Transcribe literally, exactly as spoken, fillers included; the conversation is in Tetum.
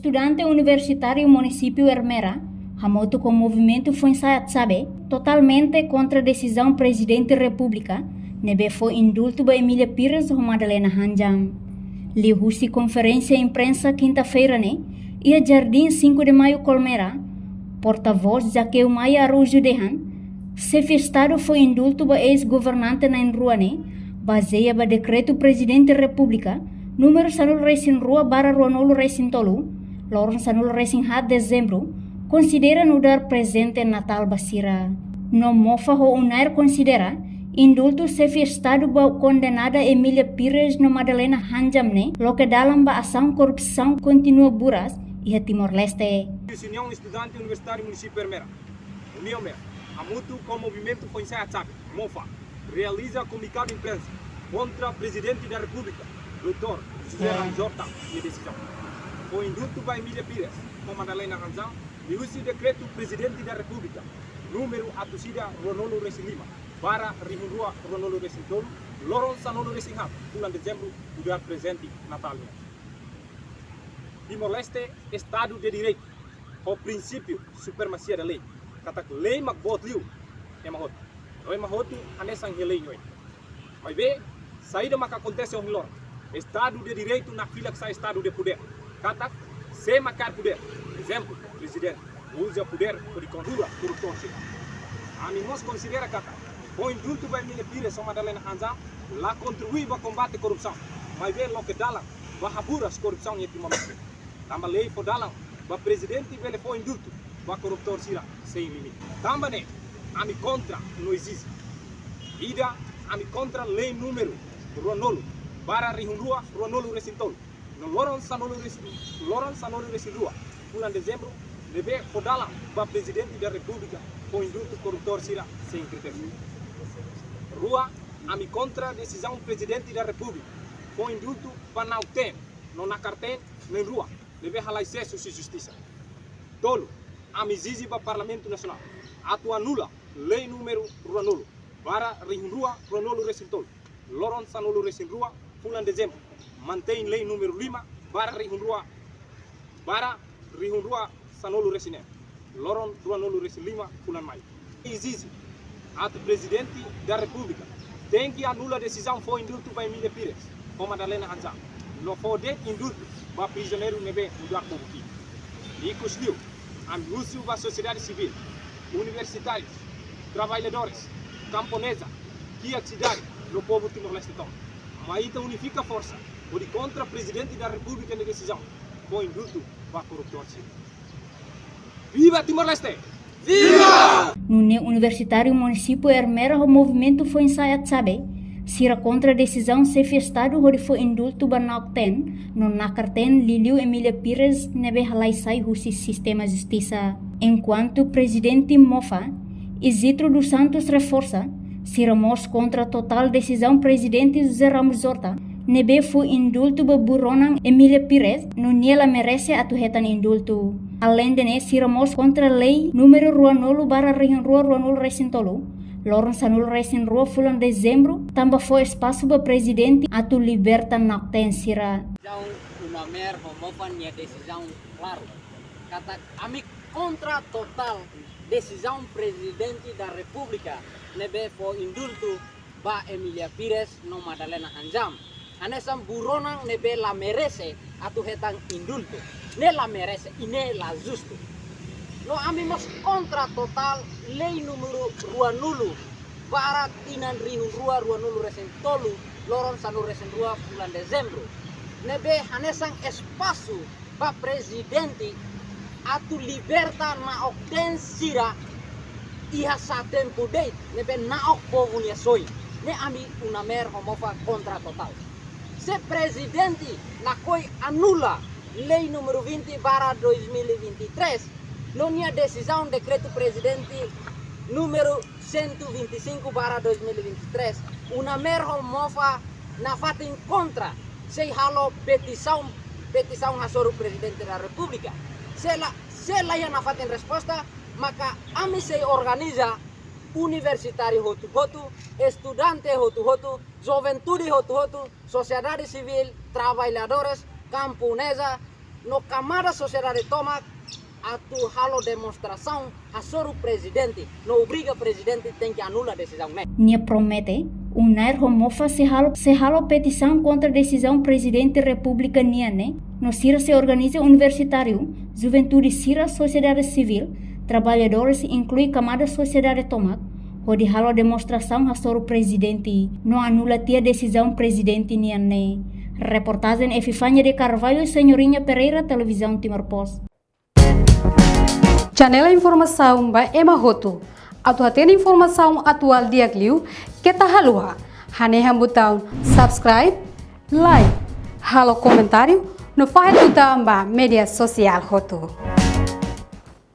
Estudante universitáriu munisípiu Ermera hamutuk ho movimentu foin-sa'e Atsabe totalmente kontra desizaun Prezidente Repúblika ne'ebé fó indultu ba Emília Pires ho Madalena Handjam. Liuhusi konferénsia imprensa kinta-feira ne'e, iha Jardín Cinco de Maio Colmera, portavós Zaqueu Maia Araújo dehan, xefe Estadu fó indultu ba eis-governante na'in-rua ne'e, bazeia ba dekretu Prezidente Repúblika númeru sanulu-resin-rua barra ruanulu-resin-tolu, loron sanulu-resin-haat Dezembru, konsidera nu'udar prezente Natál ba sira. No MOFA ho UNAER konsidera indultu xefe Estadu ba kondenada Emília Pires no Madalena Handjam ne'e loke dalan ba asaun korrupsaun kontinua buras iha Timor-Leste. União Estudante Universitário Município Ermera, União Mera, hamutuk ho movimentu foin-sa'e Atsabe, MOFA, realiza komunikadu imprensa kontra Prezidente da Repúblika, doutór José Ramos Horta, nia desizaun fó indultu ba Emília Pires ho Madalena Handjam, liuhusi dekretu Prezidente da Repúblika númeru atus ida ruanulu-resin-lima barra rihun rua ruanulu-resin-tolu, loron sanulu-resin-haat fulan Dezembru, nu'udar prezente Natál nian. Timor-Leste, Estadu de Direitu, ho prinsípiu supremasia da lei, katak lei mak boot liu ema hotu, no ema hotu hanesan iha lei nia oin. Maibé, saida maka akontese ohin loron? Estadu de Direitu nakfilak sai Estadu de Podér, katak sé mak iha podér, ezemplu, prezidente, uza podér hodi kondura korruptór sira. Ami mós konsidera katak fó indultu ba Emília Pires ho Madalena Handjam la kontribui ba kombate korrupsaun, maibé loke dalan ba haburas korrupsaun iha Timor-Leste. Tanba lei fó dalan ba prezidente bele fó indultu ba korruptór sira sein limite. Tanba ne'e, ami kontra no ezije. Ida, ami kontra lei númeru ruanulu barra rihun rua ruanulu-resin-tolu. No loron sanulu-resin, loron sanulu-resin-rua fulan Dezembru, ne'ebé fó dalan ba Prezidente da Repúblika fó indultu korruptór sira sein kritériu. Rua, ami kontra desizaun Prezidente da Repúblika fó indultu ba na'ok-teen no nakar-teen na'in-rua ne'ebé halai sees husi justisa. Tolu, ami ezije ba Parlamentu Nasionál atu anula lei númeru ruanulu barra rihun rua ruanulu-resin-tolu, loron sanulu-resin-rua fulan Dezembru, mantein lei númeru lima barra rihun rua barra rihun rua sanulu-resin-neen, loron ruanulu-resin-lima fulan Maiu. Ezije atu Prezidente da Repúblika tenke anula desizaun fó indultu ba Emília Pires ho Madalena Handjam, no fó de'it indultu ba prizioneiru ne'ebé nu'udar povu ki'ik. Ikusliu, ami husu ba sosiedade sivíl, universitárius, traballadores, kamponeza, kiak sidade, no povu Timor-Leste tomak, mai ita unifika forsa hodi kontra Prezidente da Repúblika nia desizaun fó indultu ba korruptór sira. Viva Timor-Leste! Viva! Nune'e universitáriu munisípiu Ermera ho movimentu foin-sa'e Atsabe, sira kontra desizaun xefe Estadu hodi fó indultu ba na'ok-teen no nakar-teen liuliu Emília Pires ne'ebé halai sai husi sistema justisa. Enkuantu Prezidente MOFA, Isidro dos Santos reforsa, sira mós kontra totál desizaun Prezidente José Ramos Horta ne'ebé fó indultu ba buronan Emília Pires no nia la merese atu hetan indultu. Aleinde ne'e, sira mós kontra lei númeru ruanulu barra rihun rua ruanulu-resin-tolu, loron sanulu-resin-rua fulan Dezembru, tanba fó espasu ba Prezidente atu liberta na'ok-teen sira. Desizaun UNAMER ho MOFA nia desizaun klaru. Katak ami kontra totál desizaun Prezidente da Repúblika ne'ebé fó indultu ba Emília Pires no Madalena Handjam, hanesan buronan ne'ebé la merese atu hetan indultu. Ne'e la merese, i ne'e la justu. No ami mós kontra totál lei númeru ruanulu barra tinan rihun rua ruanulu-resin-tolu, loron sanulu-resin-rua fulan Dezembru, ne'ebé hanesan espasu ba Prezidente atu liberta na'ok-teen sira iha sá tempu de'it, ne'ebé na'ok povu nia soin. Ne'e ami UNAMER ho MOFA kontra totál. Se Prezidente lakohi anula lei númeru vinte barra dois mil e vinte e três, no nia desizaun dekretu Prezidente númeru cento e vinte e cinco barra dois mil e vinte e três, UNAMER ho MOFA nafatin kontra, sei halo petisaun, petisaun hasoru Prezidente da Repúblika. Se la, se la iha nafatin resposta, maka ami sei organiza universitáriu hotu-hotu, estudante hotu-hotu, juventude hotu-hotu, sosiedade sivíl, traballadores, kamponeza, No kamada sosiedade tomak atu halo demonstrasaun hasoru prezidente, no obriga prezidente tenke anula desizaun ne'e. Nia promete, UNAIR ho MOFA sei halo, sei halo petisaun kontra desizaun Prezidente Repúblika nian ne'e, no sira sei organiza universitáriu, juventude sira, sosiedade sivíl, traballadores, inklui kamada sosiedade tomak, hodi halo demonstrasaun hasoru prezidente, no anula tiha desizaun prezidente nian ne'e. Reportajen Epifania de Carvalho, Senhorinha Pereira, Televizaun Timor Post. Janela informasaun ba ema hotu. Atu hatene informasaun atuál di'ak liu, keta haluha hanehan butaun subscribe, like, halo komentáriu, no fahe tutan ba média sosiál hotu.